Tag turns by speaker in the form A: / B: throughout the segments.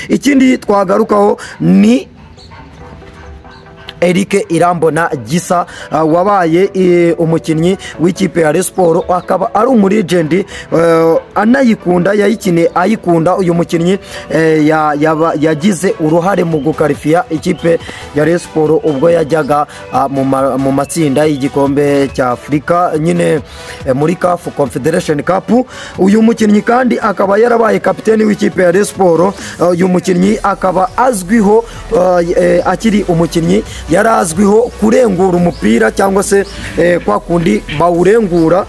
A: Ikindi twagarukaho ni Eric Irambona Gisa, wabaye umukinnyi w'ikipe ya Rayon Sports, akaba ari umulegend, anayikunda, yayikiniye ayikunda. Uyu mukinnyi yagize uruhare mu gukarifiya ikipe ya Rayon Sports ubwo yajyaga mu matsinda y'igikombe cya Afurika nyine, muri CAF Confederation Cup. Uyu mukinnyi kandi akaba yarabaye kapiteni w'ikipe ya Rayon Sports. Uyu mukinnyi akaba azwiho, akiri umukinnyi yari azwiho kurengura umupira, cyangwa se kwa kundi bawurengura,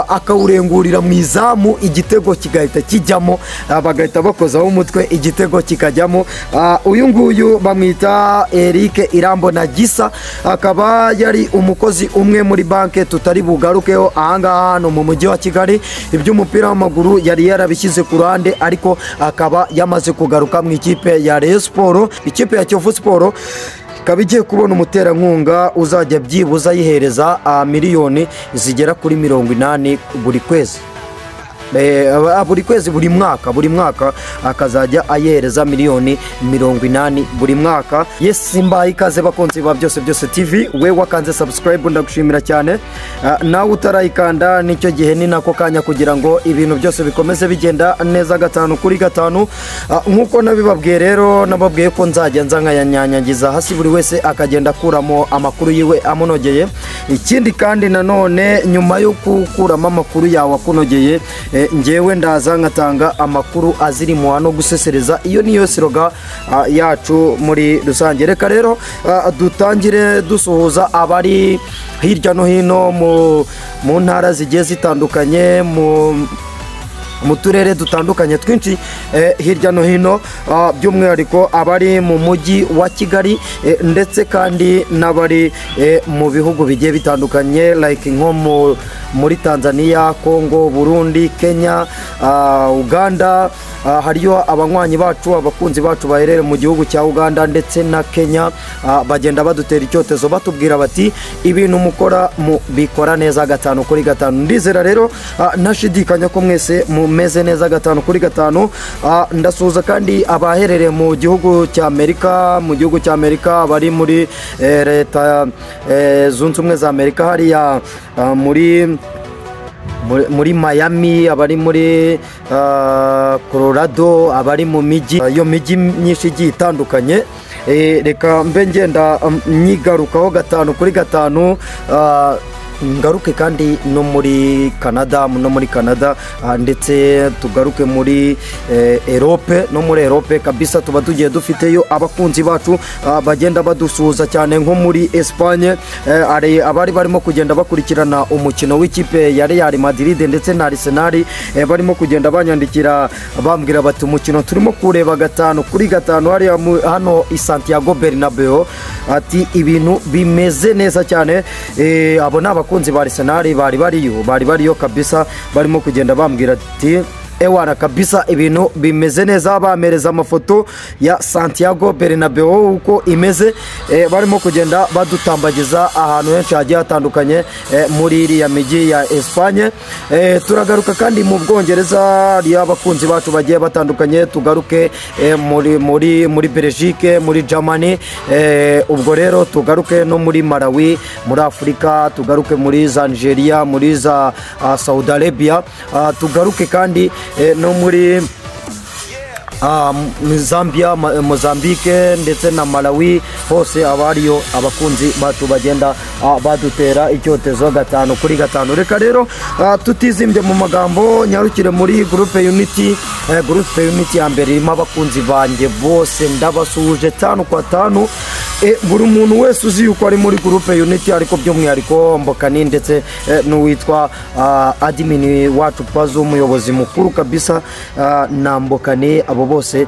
A: akawurengurira mu izamu, igitego kigahita kijyamo, bagahita bakozaho umutwe, igitego kikajyamo. Uyu nguyu bamwita Eric Irambona Gisa, akaba yari umukozi umwe muri banki tutari bugarukeho ahangaha hano mu mujyi wa Kigali. Iby'umupira w'amaguru yari yarabishyize ku ruhande, ariko akaba yamaze kugaruka mu ikipe ya Rayon Sports. Ikipe ya Kiyovu Sports ikaba igiye kubona umuterankunga uzajya byibuza ayihereza miliyoni zigera kuri 80 buri kwezi. Buri kwezi, buri mwaka akazajya ayihereza miliyoni 80 buri mwaka. Yes, mbaye ikaze bakunzi ba Byose Byose TV. We wakanze subscribe, ndagushimira cyane. Nawe utarayikanda, nicyo gihe, ni nako kanya kugira ngo ibintu byose bikomeze bigenda neza gatanu kuri gatanu. Nk'uko nabibabwiye rero, nababwiye ko nzajya nza nkayanyanyagiza hasi, buri wese akagenda akuramo amakuru yiwe amunogeye. Ikindi kandi nanone, nyuma yo gukuramo amakuru yawe akunogeye, ngewe ndaza nkatanga amakuru azirimo no gusesereza. Iyo niyo slogan yacu muri rusange. Reka rero dutangire dusuhuza abari hirya no hino mu ntara zigiye zitandukanye, mu turere dutandukanye twinshi, hirya no hino, by'umwihariko abari mu mujyi wa Kigali, ndetse kandi n'abari mu bihugu bigiye bitandukanye, like nko muri Tanzania, Congo, Burundi, Kenya, Uganda. Hariyo abanywanyi bacu, abakunzi bacu baherereye mu gihugu cya Uganda ndetse na Kenya, bagenda badutera icyotezo, batubwira bati: "Ibintu mukora mubikora neza gatanu kuri gatanu." Ndizera rero ntashidikanya ko mwese mumeze neza gatanu kuri gatanu. Ndasuhuza kandi abaherereye mu gihugu cya Amerika, mu gihugu cya Amerika, bari muri Leta Zunze Ubumwe za Amerika, hariya muri Miami, abari muri Colorado, abari mu mijyi, iyo mijyi myinshi igiye itandukanye. Reka mbe ngenda nyigarukaho gatanu kuri gatanu. Ngaruke kandi no muri Canada, no muri Canada, ndetse tugaruke muri Europe, no muri Europe kabisa tuba tugiye dufiteyo abakunzi bacu, bagenda badusuhuza cyane, nko muri Espagne, hari abari barimo kugenda bakurikirana umukino w'ikipe ya Real Madrid ndetse na Arsenal, barimo kugenda banyandikira bambwira bati: "Umukino turimo kureba gatanu kuri gatanu hariya hano i Santiago Bernabeu," ati: "Ibintu bimeze neza cyane." Abo ni abakunzi ba Arsenal bari bariyo kabisa, barimo kugenda bambwira ati: "Ewana kabisa, ibintu bimeze neza." Bamereza amafoto ya Santiago Bernabeu uko imeze, barimo kugenda badutambagiza ahantu henshi hagiye hatandukanye, muri iriya mijyi ya Espagne. Turagaruka kandi mu Bwongereza, hariyo abakunzi bacu bagiye batandukanye. Tugaruke muri Belgique, muri Germany, ubwo rero tugaruke no muri Malawi, muri Afurika, tugaruke muri za Nigeria, muri za Saudi Arabia, tugaruke kandi no muri Zambia, Mozambique ndetse na Malawi, hose aba hariyo abakunzi bacu bagenda badutera icyotezo gatanu kuri gatanu. Reka rero tutizimbye mu magambo, nyarukire muri groupe Unity. Groupe Unity ya mbere irimo abakunzi banjye bose, ndabasuhuje tanu kwa tanu. Buri muntu wese uzi yuko ari muri groupe Unity, ariko by'umwihariko Mbokani ndetse n'uwitwa admin wacu Pazo, umuyobozi mukuru kabisa, na Mbokani, abo bose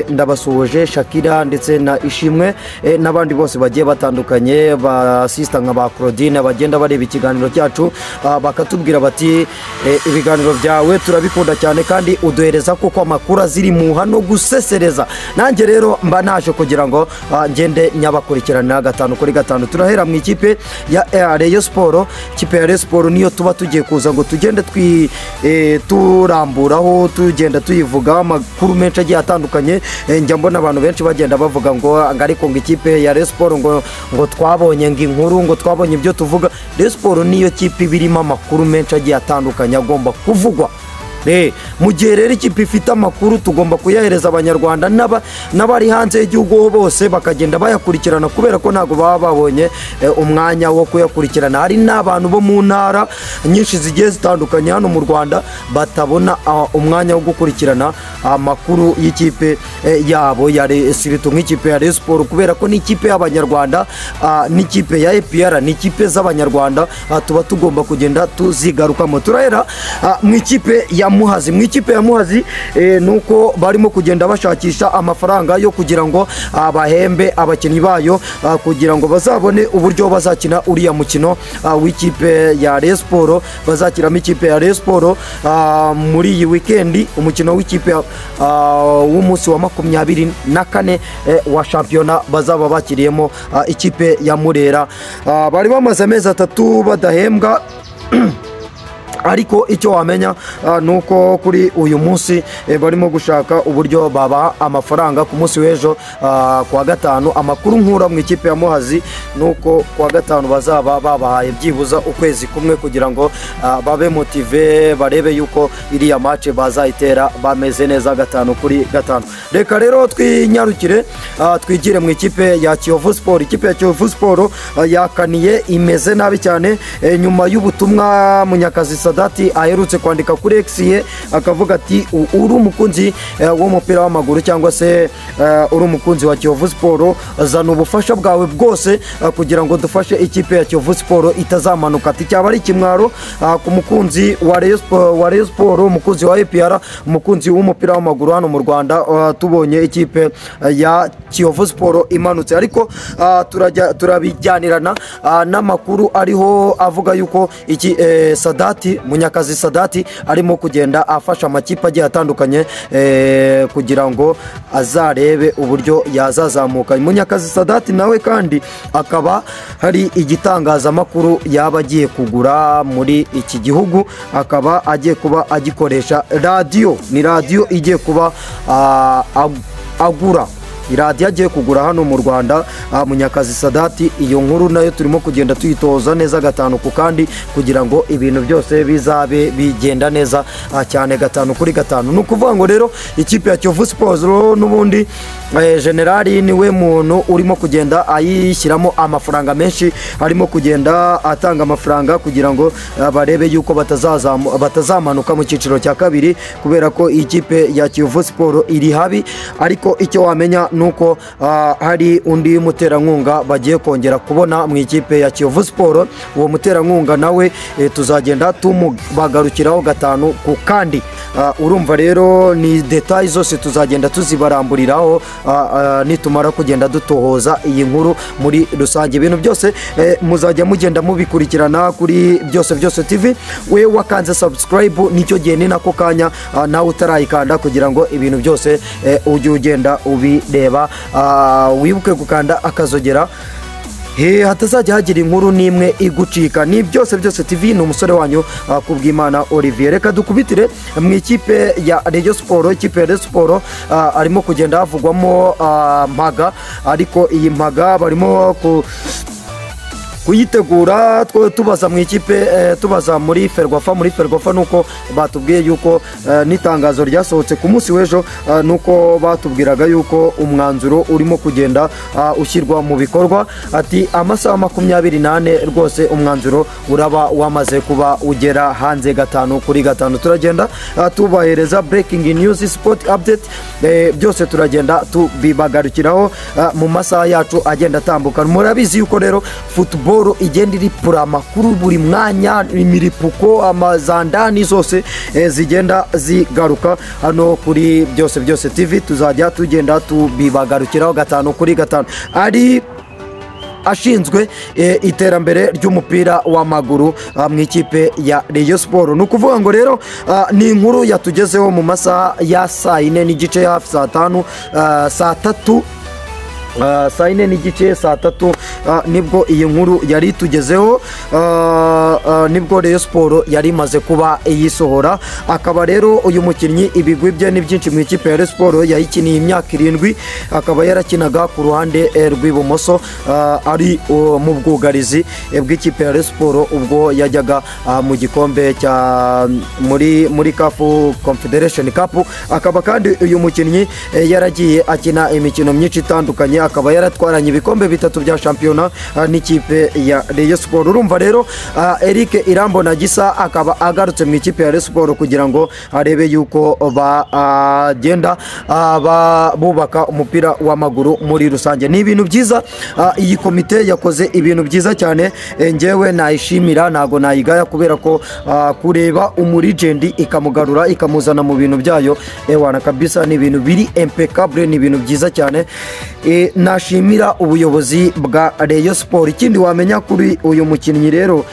A: ndabasuhuje, Shakira ndetse na Ishimwe, n'abandi bose bagiye batandukanye, ba sister nka ba Claudine, bagenda bareba ikiganiro cyacu, bakatubwira bati: "Ibiganiro byawe turabikunda cyane kandi uduhereza koko amakuru aziri mu hano gusesereza." Nanjye rero mba naje kugira ngo ngende. Ndabakurikiranira 5 kuri 5. Turahera mu ikipe ya Rayon Sport. Ikipe ya Rayon Sport niyo tuba tugiye kuza ngo tugende turamburaho, tugenda tuyivuga amakuru menshi agiye atandukanye. Njya mbona abantu benshi bagenda bavuga ngo ariko ngo ikipe ya Rayon Sport ngo twabonye ngo inkuru, ngo twabonye ibyo tuvuga. Rayon Sport niyo kipe birimo amakuru menshi agiye atandukanye agomba kuvugwa. Mu gihe rero ikipe ifite amakuru tugomba kuyahereza abanyarwanda n'abari hanze y'igihugu bose bakagenda bayakurikirana, kubera ko ntabwo baba babonye umwanya wo kuyakurikirana. Hari n'abantu bo mu ntara nyinshi zigiye zitandukanye hano mu Rwanda batabona umwanya wo gukurikirana amakuru y'ikipe yabo ya siritu nk'ikipe ya Rayon Sport, kubera ko n'ikipe y'abanyarwanda, n'ikipe ya APR, n'ikipe z'abanyarwanda tuba tugomba kugenda tuzigarukamo. Turahera mu ikipe ya Muhazi. Mu ikipe ya Muhazi nuko barimo kugenda bashakisha amafaranga yo kugira ngo bahembe abakinnyi bayo, kugira ngo bazabone uburyo bazakina uriya mukino w'ikipe ya Rayon Sport. Bazakiramo ikipe ya Rayon Sport muri iyi weekend, umukino w'ikipe w'umunsi wa 24 wa shampiyona bazaba bakiriyemo ikipe ya Murera. Bari bamaze amezi 3 badahembwa, ariko icyo wamenya nuko kuri uyu munsi barimo gushaka uburyo baba amafaranga ku munsi w'ejo kwa gatanu. Amakuru nkura mu ikipe ya Muhazi nuko kwa gatanu bazaba babahaye byibuza ukwezi kumwe kugira ngo babe motive, barebe yuko iriya match bazayitera bameze neza 5 kuri 5. Reka rero twinyarukire twigire mu ikipe ya Kiyovu Sport. Ikipe ya Kiyovu Sport yakaniye imeze nabi cyane nyuma y'ubutumwa Munyakazi Sadati aherutse kwandika kuri X ye, akavuga ati uri umukunzi w'umupira w'amaguru cyangwa se uri umukunzi wa Kiyovu Sport, zana ubufasha bwawe bwose kugira ngo dufashe ikipe ya Kiyovu Sport itazamanuka. Ati cyaba ari ikimwaro ku mukunzi wa Rayon Sport, umukunzi wa APR, umukunzi w'umupira w'amaguru hano mu Rwanda, tubonye ikipe ya Kiyovu Sport imanutse. Ariko turabijyanirana n'amakuru ariho avuga yuko iki Sadati, Munyakazi Sadati arimo kugenda afasha amakipe agiye atandukanye kugira ngo azarebe uburyo yazazamuka. Munyakazi Sadati nawe kandi akaba hari igitangazamakuru yaba agiye kugura muri iki gihugu, akaba agiye kuba agikoresha radio. Ni radio igiye kuba agura, iradiyo agiye kugura hano mu Rwanda Munyakazi Sadati. Iyo nkuru nayo turimo kugenda tuyitoza neza 5 ku kandi kugira ngo ibintu byose bizabe bigenda neza cyane 5 kuri 5. Ni ukuvuga ngo rero ikipe ya Kiyovu Sport n'ubundi Generali niwe muntu urimo kugenda ayishyiramo amafaranga menshi, arimo kugenda atanga amafaranga kugira ngo barebe yuko batazamanuka mu cyiciro cya kabiri, kubera ko ikipe ya Kiyovu Sport iri habi. Ariko icyo wamenya nuko hari undi muterankunga bagiye kongera kubona mu ikipe ya Kiyovu Sport. Uwo muterankunga nawe tuzagenda tumubagarukiraho 5 ku kandi. Urumva rero ni details zose tuzagenda tuzibaramburiraho nitumara kugenda dutohoza iyi nkuru muri rusange. Ibintu byose muzajya mugenda mubikurikirana kuri Byose Byose TV. We wakanze subscribe nicyo gihe ni nako kanya nawe utarayikanda kugira ngo ibintu byose ujye ugenda ubireba. Wibuke gukanda akazogera hatazajya hagira inkuru nimwe igucika. Ni Byose Byose TV, ni umusore wanyu Kubwimana Olivier. Reka dukubitire mu ikipe ya Rayon Sport. Ikipe ya Rayon Sport arimo kugenda havugwamo mpaga, ariko iyi mpaga barimo kuyitegura. Tubaza mu ikipe, tubaza muri Ferwafa. Muri Ferwafa nuko batubwiye yuko n'itangazo ryasohotse ku munsi w'ejo, nuko batubwiraga yuko umwanzuro urimo kugenda ushyirwa mu bikorwa. Ati amasaha 24 rwose umwanzuro uraba wamaze kuba ugera hanze 5 kuri 5. Turagenda tubahereza breaking news, sport update, byose turagenda tubibagarukiraho mu masaha yacu agenda atambuka. Murabizi yuko rero football igenda iripura amakuru buri mwanya, imiripuko, amazandani zose zigenda zigaruka hano kuri Byose Byose TV. Tuzajya tugenda tubibagarukiraho 5 kuri 5. Ari ashinzwe iterambere ry'umupira w'amaguru mu ikipe ya Rayon Sport. Ni ukuvuga ngo rero ni inkuru yatugezeho mu masaha ya saa 4:15 hafi saa 5, saa 3 Saa 4:30, saa 3, nibwo iyi nkuru yari itugezeho, nibwo Rayon Sport yari imaze kuba iyisohora. Akaba rero uyu mukinnyi ibigwi bye ni byinshi mu ikipe ya Rayon Sport, yayikiniye imyaka 7, akaba yarakinaga ku ruhande rw'ibumoso, ari mu bwugarizi bw'ikipe ya Rayon Sport ubwo yajyaga mu gikombe cya muri CAF Confederation Cup. Akaba kandi uyu mukinnyi yaragiye akina imikino myinshi itandukanye, akaba yaratwaranye ibikombe 3 bya shampiyona n'ikipe ya Rayon Sport. Urumva rero Eric Irambona Gisa akaba agarutse mu ikipe ya Rayon Sport kugira ngo arebe yuko bagenda bubaka umupira w'amaguru muri rusange. Ni ibintu byiza, iyi komite yakoze ibintu byiza cyane, njyewe nayishimira, ntago nayigaya, kubera ko kureba umurigendi ikamugarura ikamuzana mu bintu byayo, ewana kabisa ni ibintu biri impeccable, ni ibintu byiza cyane. Nashimira ubuyobozi bwa Rayon Sport. Ikindi wamenya kuri uyu mukinnyi rero,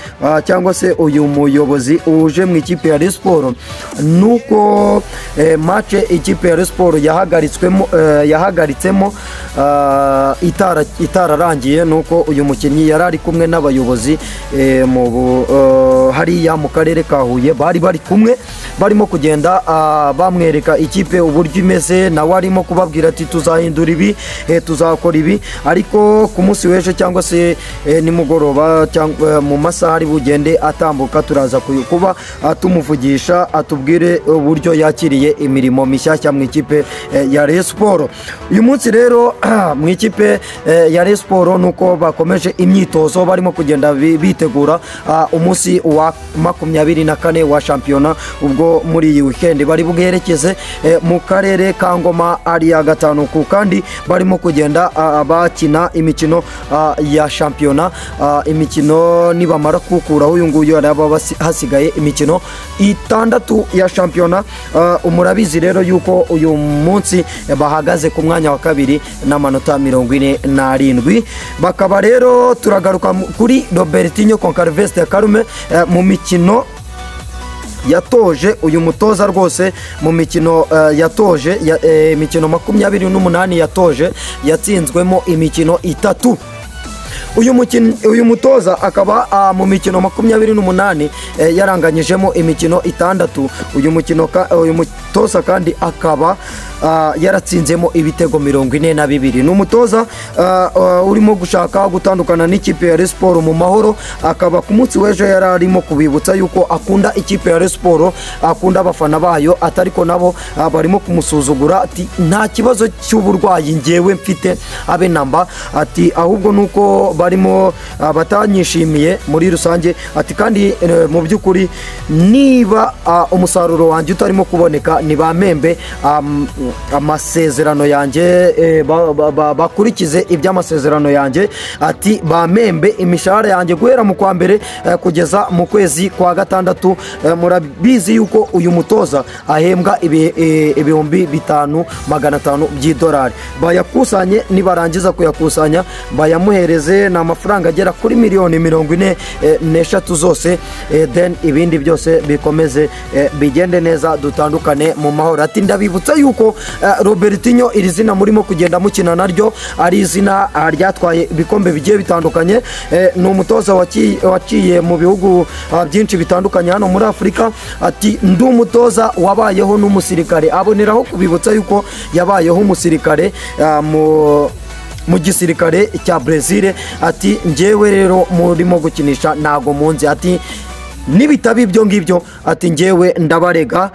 A: cyangwa se uyu muyobozi uje mu ikipe ya Rayon Sport, nuko match ikipe ya Rayon Sport yahagaritsemo itararangiye, nuko uyu mukinnyi yari ari kumwe n'abayobozi hariya mu karere ka Huye, bari kumwe barimo kugenda bamwereka ikipe uburyo imeze, nawe arimo kubabwira ati tuzahindura ibi, tuzakora ibi. Ariko ku munsi w'ejo cyangwa se nimugoroba cyangwa mu masaha ari bugende atambuka, turaza kuba tumuvugisha atubwire uburyo yakiriye imirimo mishyashya mu ikipe ya Rayon Sport. Uyu munsi rero mu ikipe ya Rayon Sport nuko bakomeje imyitozo, barimo kugenda bitegura umunsi wa 24 wa shampiyona, ubwo muri iyi weekend bari bwerekeze mu karere ka Ngoma ari ya 5, kandi barimo kugenda bakina imikino ya shampiyona. Imikino nibamara kukuraho uyu nguyu araba hasigaye imikino 6 ya shampiyona. Umurabizi rero yuko uyu munsi bahagaze ku mwanya wa 2 n'amanota 47. Bakaba rero turagaruka kuri Robertinho Goncalves de Karume mu mikino yatoje uyu mutoza rwose, mu mikino yatoje imikino 28 yatoje, yatsinzwemo imikino 3. Uyu mutoza akaba mu mikino 28 yaranganyijemo imikino 6. Uyu mutoza kandi akaba yaratsinzemo ibitego 42. Ni umutoza urimo gushaka gutandukana n'ikipe ya Rayon Sport mu mahoro, akaba ku munsi w'ejo yari arimo kubibutsa yuko akunda ikipe ya Rayon Sport, akunda abafana bayo, atariko nabo barimo kumusuzugura, ati nta kibazo cy'uburwayi ngewe mfite abe namba, ati ahubwo nuko barimo batanyishimiye muri rusange, ati kandi mu by'ukuri niba umusaruro wanjye utarimo kuboneka nibamembe amasezerano yanjye, bakurikize iby'amasezerano yanjye, ati bamembe imishahara yanjye guhera mu kwa mbere kugeza mu kwezi kwa 6. Murabizi yuko uyu mutoza ahembwa 5,500 by'idolari, bayakusanye nibarangiza kuyakusanya bayamuhereze, na amafaranga agera kuri miliyoni 43 zose, then ibindi byose bikomeze bigende neza, dutandukane mu mahoro. Ati ndabibutsa yuko Robertinho iri zina murimo kugenda mukina naryo ari izina ryatwaye ibikombe bigiye bitandukanye, ni umutoza waciye mu bihugu byinshi bitandukanye hano muri Afurika. Ati ndi umutoza wabayeho n'umusirikare, aboneraho kubibutsa yuko yabayeho umusirikare mu gisirikare cya Brazil. Ati njyewe rero murimo gukinisha ntago munzi, ati nibitaba ibyo ngibyo, ati njyewe ndabarega.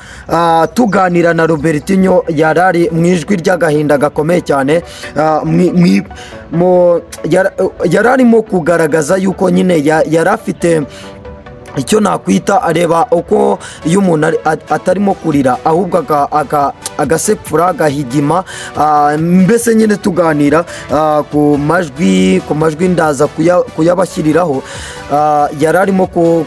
A: Tuganira na Robertinho yarari mu ijwi ry'agahinda gakomeye cyane, yararimo kugaragaza yuko nyine yarafite icyo nakwita, areba uko iyo umuntu atarimo kurira ahubwo agasepfura agahigima, mbese nyine tuganira ku majwi ndaza kuyabashyiriraho, yararimo ku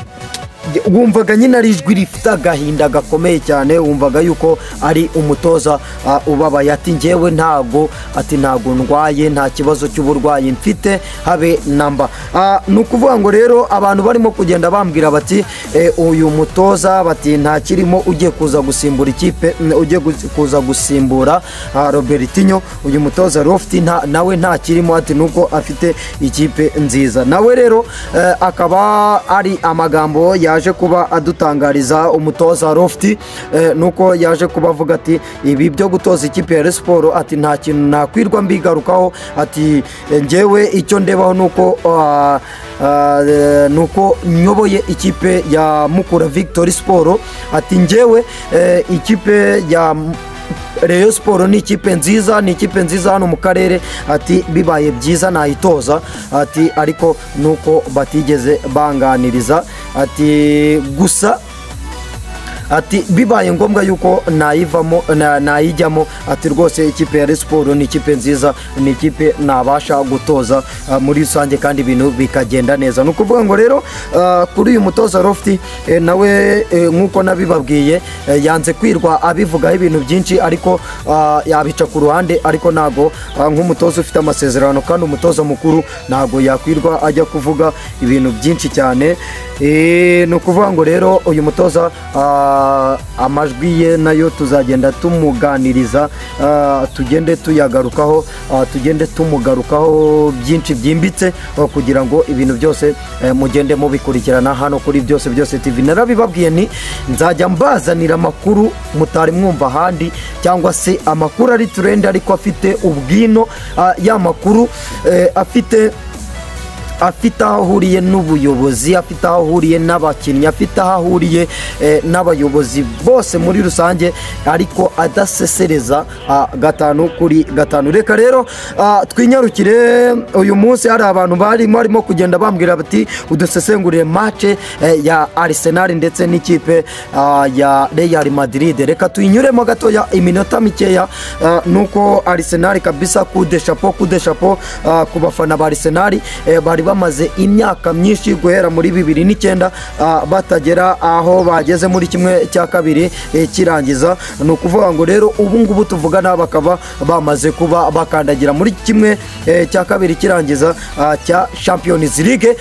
A: Wumvaga nyine ari ijwi rifite agahinda gakomeye cyane, wumvaga yuko ari umutoza ubabaye. Ati njyewe ntago, ati ntago ndwaye, nta kibazo cy'uburwayi mfite habe namba. Ni ukuvuga ngo rero abantu barimo kugenda bambwira bati uyu mutoza, bati ntakirimo, ugiye kuza gusimbura ikipe, ugiye kuza gusimbura Robertinho, uyu mutoza Lofty nawe ntakirimo, ati nuko afite ikipe nziza nawe. Rero akaba ari amagambo yaje kuba adutangariza umutoza Lofty, nuko yaje kuba avuga ati ibi byo gutoza ikipe ya Rayon Sport, ati nta kintu nakwirwa mbigarukaho, ati njyewe icyo ndebaho nuko nuko nyoboye ikipe ya Mukura Victory Sport, ati njyewe ikipe ya Rayon Sport ni ikipe nziza, ni ikipe nziza hano mu karere, ati bibaye byiza nayitoza, ati ariko nuko batigeze banganiriza, ati gusa ati bibaye ngombwa yuko nayivamo, nayijyamo, ati rwose ikipe ya Rayon Sport ni ikipe nziza, ni ikipe nabasha gutoza muri rusange kandi ibintu bikagenda neza. Ni ukuvuga ngo rero kuri uyu mutoza Lofty, nawe nk'uko nabibabwiye, yanze kwirwa abivugaho ibintu byinshi, ariko yabica ku ruhande, ariko ntago nk'umutoza ufite amasezerano kandi umutoza mukuru ntago yakwirwa ajya kuvuga ibintu byinshi cyane. Ni ukuvuga ngo rero uyu mutoza amajwi ye nayo tuzagenda tumuganiriza, tugende tuyagarukaho, tugende tumugarukaho byinshi byimbitse, kugira ngo ibintu byose mugende mubikurikirana hano kuri Byose Byose TV. Narabibabwiye ni nzajya mbazanira amakuru mutari mwumva ahandi, cyangwa se amakuru ari trend ariko afite ubwino, ya makuru afite aho ahuriye n'ubuyobozi, afite aho ahuriye n'abakinnyi, afite aho ahuriye n'abayobozi bose muri rusange, ariko adasesereza, 5 kuri 5. Reka rero twinyarukire. Uyu munsi hari abantu barimo kugenda bambwira bati udusesengurire match ya Arsenal ndetse n'ikipe ya Real Madrid. Reka tuyinyuremo gatoya iminota mikeya. Nuko Arsenal kabisa, coup de chapeau, coup de chapeau ku bafana ba Arsenal, bari bamaze imyaka myinshi guhera muri 2009 batagera aho bageze muri 1/2 kirangiza. Ni ukuvuga ngo rero ubu ngubu tuvugana bakaba bamaze kuba bakandagira muri 1/2 kirangiza cya Champions League,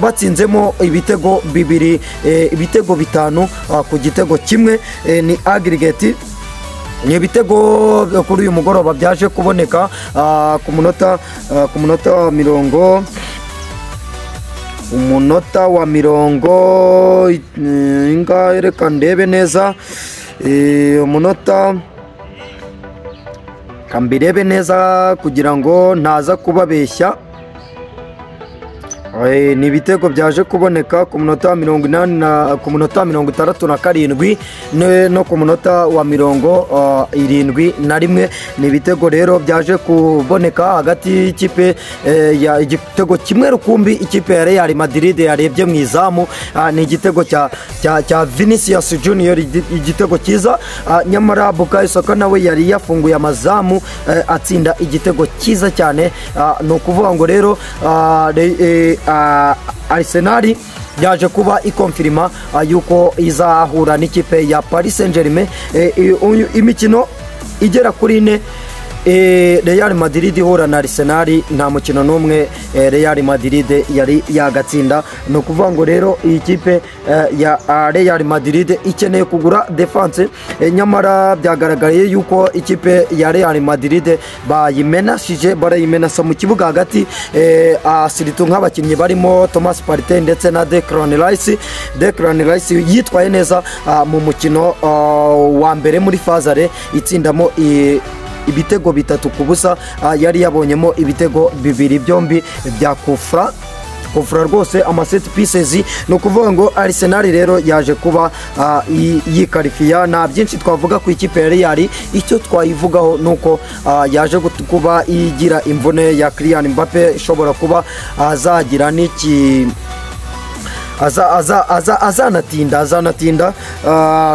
A: batsinzemo ibitego 2, ibitego 5 ku gitego 1, ni aggregate. Ni ibitego kuri uyu mugoroba byaje kuboneka ku munota wa mirongo, umunota wa mirongo ingahe, reka ndebe neza, umunota kambirebe neza kugira ngo ntaza kubabeshya. Ni ibitego byaje kuboneka ku munota wa 80 na ku munota wa 67 no ku munota wa 71. Ni ibitego rero byaje kuboneka hagati y'ikipe ya igitego kimwe rukumbi ikipe ya Real Madrid yarebye mu izamu, ni igitego cya Vinicius Junior, igitego cyiza. Nyamara Bukayo Saka nawe yari yafunguye amazamu, atsinda igitego cyiza cyane. Ni ukuvuga ngo rero Arsenal yaje kuba ikonfirima yuko izahura n'ikipe ya Paris Saint-Germain. Imikino igera kuri 4 Real Madrid ihura na Arsenal, nta mukino n'umwe Real Madrid yari yagatsinda. Ni ukuvuga ngo rero iyi kipe ya Real Madrid ikeneye kugura defense, nyamara byagaragaye yuko ikipe ya Real Madrid bayimenashije, barayimenasa mu kibuga hagati, asiritu nk'abakinnyi barimo Thomas Partey ndetse na Declan Rice. Declan Rice yitwaye neza mu mukino wa mbere muri fazare, itsindamo ibitego 3-0, yari yabonyemo ibitego 2 byombi bya kufra rwose, ama set pieces. Ni ukuvuga ngo Arsenal rero yaje kuba yikarifiya. Nta byinshi twavuga ku ikipe ya Real, icyo twayivugaho nuko yaje kuba igira imvune ya Kylian Mbappe, ishobora kuba azagira n'iki azanatinda,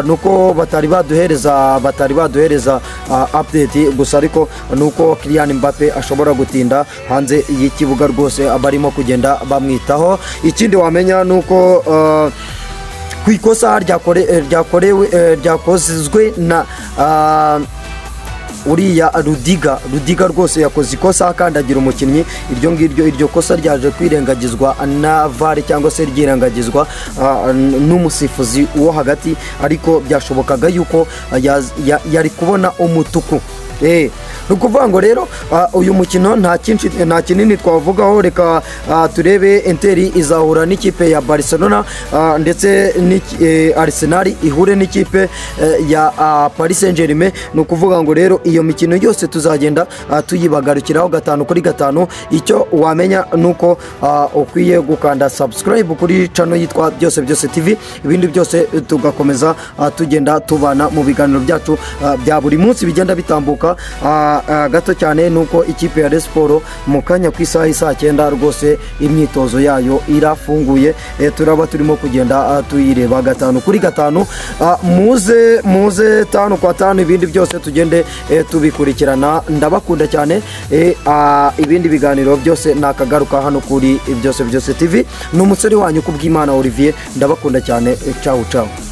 A: nuko batari baduhereza update gusa, ariko nuko Kylian Mbappe ashobora gutinda hanze y'ikibuga rwose, abarimo kugenda bamwitaho. Ikindi wamenya nuko ku ikosa ryakorewe ryakozwe na uriya Rudiga rwose yakoze ikosa akandagira umukinnyi. Iryo ngiryo, iryo kosa ryaje kwirengagizwa na VAR cyangwa se ryirengagizwa n'umusifuzi wo hagati, ariko byashobokaga yuko yari kubona umutuku. Ni ukuvuga ngo rero uyu mukino nta kinini twavugaho. Reka turebe, Inter izahura n'ikipe ya Barcelona, ndetse Arsenal ihure n'ikipe ya Paris Saint-Germain. Ni ukuvuga ngo rero iyo mikino yose tuzagenda tuyibagarukiraho 5 kuri 5. Icyo wamenya ni uko ukwiye gukanda subscribe kuri channel yitwa Byose Byose TV, ibindi byose tugakomeza tugenda tubana mu biganiro byacu bya buri munsi bigenda bitambuka. Gato cyane nuko ikipe ya Rayon Sports mu kanya ku isaha saa 9 rwose imyitozo yayo irafunguye, turaba turimo kugenda tuyireba 5 kuri 5. Muze 5 kwa 5, ibindi byose tugende tubikurikirana. Ndabakunda cyane, ibindi biganiro byose nakagaruka hano kuri Byose Byose TV. Ni umusore wanyu Kubwimana Olivier, ndabakunda cyane. Ciao ciao.